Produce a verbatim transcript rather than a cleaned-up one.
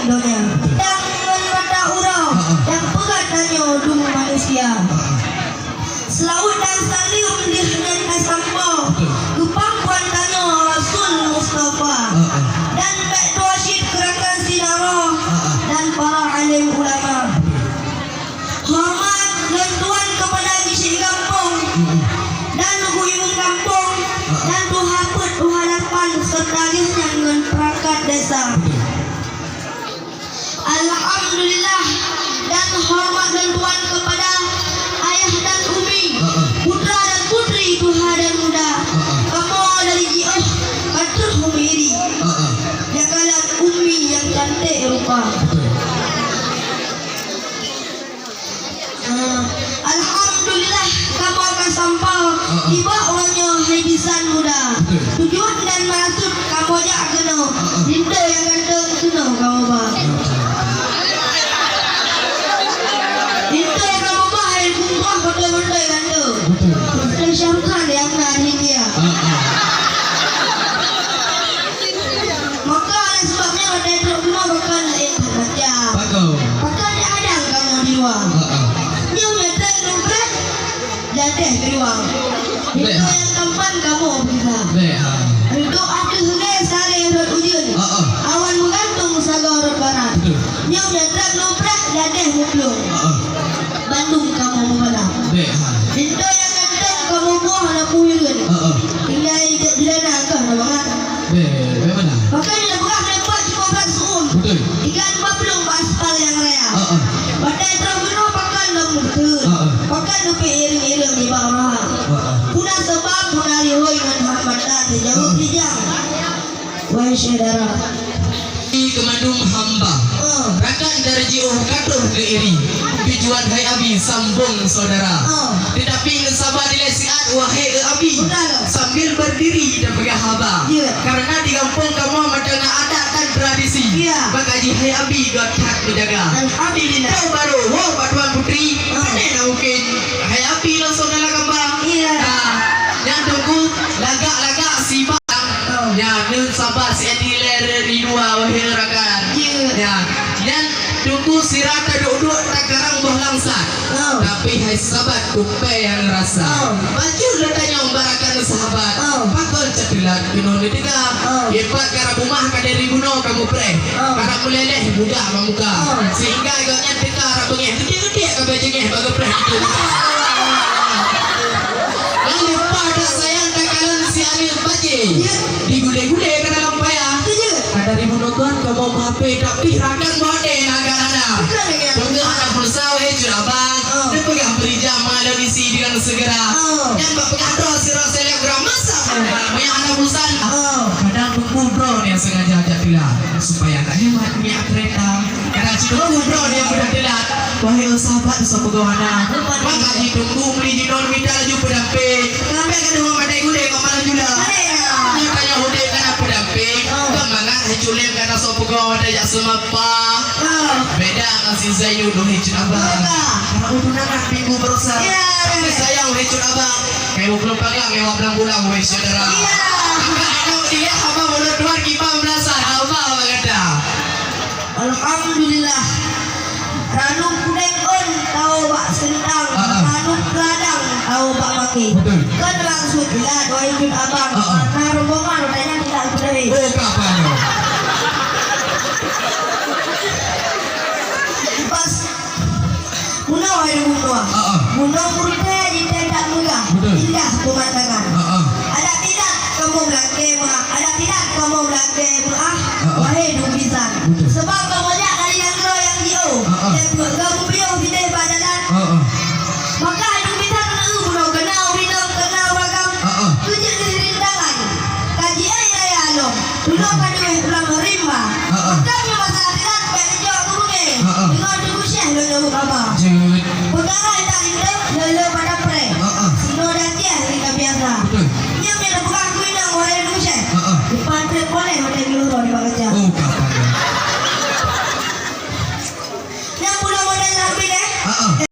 donya. Betul. Dan ngon mata uroe, ha, ha, nyang peugah tanyoe dum manusia. Ha, ha. Seulaweuet dan saleuem lheueh nyan tasampoe, betul, keu pampon tanyoe Rasul Mustafa. Ha, ha. Dan bèk tuwoe cit keu rakan syedara, ha, ha, dan para alim ulama. Betul. Horeumat lôn tuan keupada geuchik gampông, mm-mm, dan geuimum gampông, ha, ha, dan tuha peuet, tuha lapan, seureuta geuhnyan ngon peurangkat desa. Betul. Alhamdulillah, dan horeumat lôn tuan keupada ayah dan umi, ha, ha, putra dan putri, tuha dan muda. Ha, ha. Kamoe dari jiôh ka trôh meuiri. Ha, ha. Nyang galak umi nyang cantik rupa. Betul. Ah, alhamdulillah, kamoe ka sampoe, ah, ah, nibak uroe nyoe hai bisan muda. Betul. Tujuan dan maksud kamoe jak keunoe, ah, ah, linto nyang ganteng keunoe kamoe ba. Linto nyang kamoe ba hai bungkôh beutôi-beutôi ganteng. Betul. Beutôi Shah Rukh Khan nyang na di India. Ah, ah. Maka oleh sebab nyan watèe trôk keunoe pakon laén that macam. Pakon? Pakon di adang kamoe di luwa. Heeh. Nyoe meutreuk nupreh jadeh geuruang. Bèk. Itu nyang tampan kamoe bisa. Bèk, ha. Reudôk ateueh lé saré rot ujeuen. Heeh. Awan meugantung sagoe rot barat. Betul. Nyoe meutreuk nupreh jadeh muplueng. Heeh. Bandum kamoe meubalah. Bèk, ha. Linto nyang ganteng kamoe buah lam hireuen. Heeh. Tinggai jak jeulana kah na mangat. Bèk, bèk meunan. Pakon nyang peugah meulimpah cuma brat seu'uem. Betul. Igan bablueng bak aspal nyang raya. Heeh. Watèe trôh keunoe pakon lom beutôi. Heeh. Pakon leupie ireung-ireung nibak raha. Heeh. Peue na sabab, peue na rihôi ngon hambatan, jaweueb, heeh, rijang. Wahai syedara. Keu mandum hamba. Oh. Rakan dari jiôh ka trôh geuiri. Tujuan hai Abi sambông saudara. Oh. Tetapi ngon saba dilèe siat wahai Abi. Betul. Sambil berdiri dan peugah haba. Ya. Karena di gampông kamoe mantong na adat dan tradisi. Ya. Maka jih hai Abi göt that meujaga. Alhamdulillah. Tahu baru, woe bak Tuan Putri, oh, pane na mungkin. Hai Abi langsung dalam gambar. Ya. Nah, nyan tunggu lagak-lagak sibak. Oh. Ya, nyoe sabat siat dilèe ridua wahai rakan. Ya. Ya, nyan tunggu sira taduek-duek takarang boh langsat. Oh. Tapi hai sabat kupée nyang rasa. Oh. Bacut lôn tanyong bak rakan sahabat. Oh. Pakon cat teulat keunoe neuteuka. Oh. Ipat karab beumah ka dari bunoe kamoe preh. Oh. Karab meuleleh budak bak muka. Oh. Sehingga gobnyan teuka rab beungéh. Geudiek-geudiek ka bèe jeungéh bak geupreh itu. Nyang leupah that sayang takalon si aneuk bajèe. Ya. Digulé-gulé ka dalam paya. Betul. Ka dari bunoe kon kamoe meuhapé, tapi rakan bak watèe na agak lana. Betul, ya. Peugah aneuk pulsa, wahé cut abang. Oh. Neupeugah beurijang mangat lôn isi deungon seugera. Oh. Nyan bak peugah droe sidroe selebgram masa. Meunyo aneuk pulsa. Oh. Kadang teungku droe nyang sengaja jak teulat supaya tak nyoe mat minyak kereta. Kadang sidroe droe nyang mudah teulat. Wahai sahabat, soe peugah hana. Maka jitunggu meuli jinoe mita laju peudampéng. Sampai ka deungoe maté gulé keu malam jula. Nyoe tanyoe udép kana peudampéng. Oh. Kon mangat hai culém kana soe peugah watèe jak seumapa. Oh. Beda ngon si Zainul, wahé cut abang. Beda. Karena udah nangat minggu baroesa. Ya. Tapi sayang, wahé cut abang. Kayu belum panggang, nyawa belang-bulang, wahé syedara. Ya. Maka aneuk dia haba mulut luar kiban belasan, haba bak gata. Alhamdulillah. Ranub kudéng ôn tawoe bak seuntang, ah, ah, ranub keuladang tawoe bak makè. Betul. Kon langsung teulat, wahé cut abang. Ah, ah. Karena rombongan watèe nyan teulat keudéh. Oh, ka apa nyoe? Pas bunoe, wahé bunoe. Ah, ah. Bunoe meureuté jiteudak meugah. Betul. Indah peumandangan. Ah, ah. Adak teulat kamoe meulakèe meuah. Adak teulat kamoe meulakèe meuah, heeh, wahé dum bisan. Betul. Sabab kamoe jak dari nanggroe nyang jiôh, heeh, dan geupiôh sidéh bak jalan. Heeh. Maka dum bisan neu bunoe keunau rinong, keunau ragam. Heeh. Keu jeuet lheueh rintangan ka jiék raya lom. Bunoe ka deuh pulang rimba. Heeh. Maka meunyoe masalah teulat, bèk neujok keu beungèh. Heeh. Deungon Teungku Syekh lôn nyambut haba. Jeuet. Peukara nyang intok lé-lé pada preh. Heeh. Sinoe dan tiah nyang ka biasa. Betul. Nyoe nyang teupeugah keu inong, wahé Teungku Syekh. Heeh. Dipan trép boleh watèe geuleuh droe nibak kaca. Oh, ka apa nyoe? Nyang pulo model nyan pih, eh? Heeh.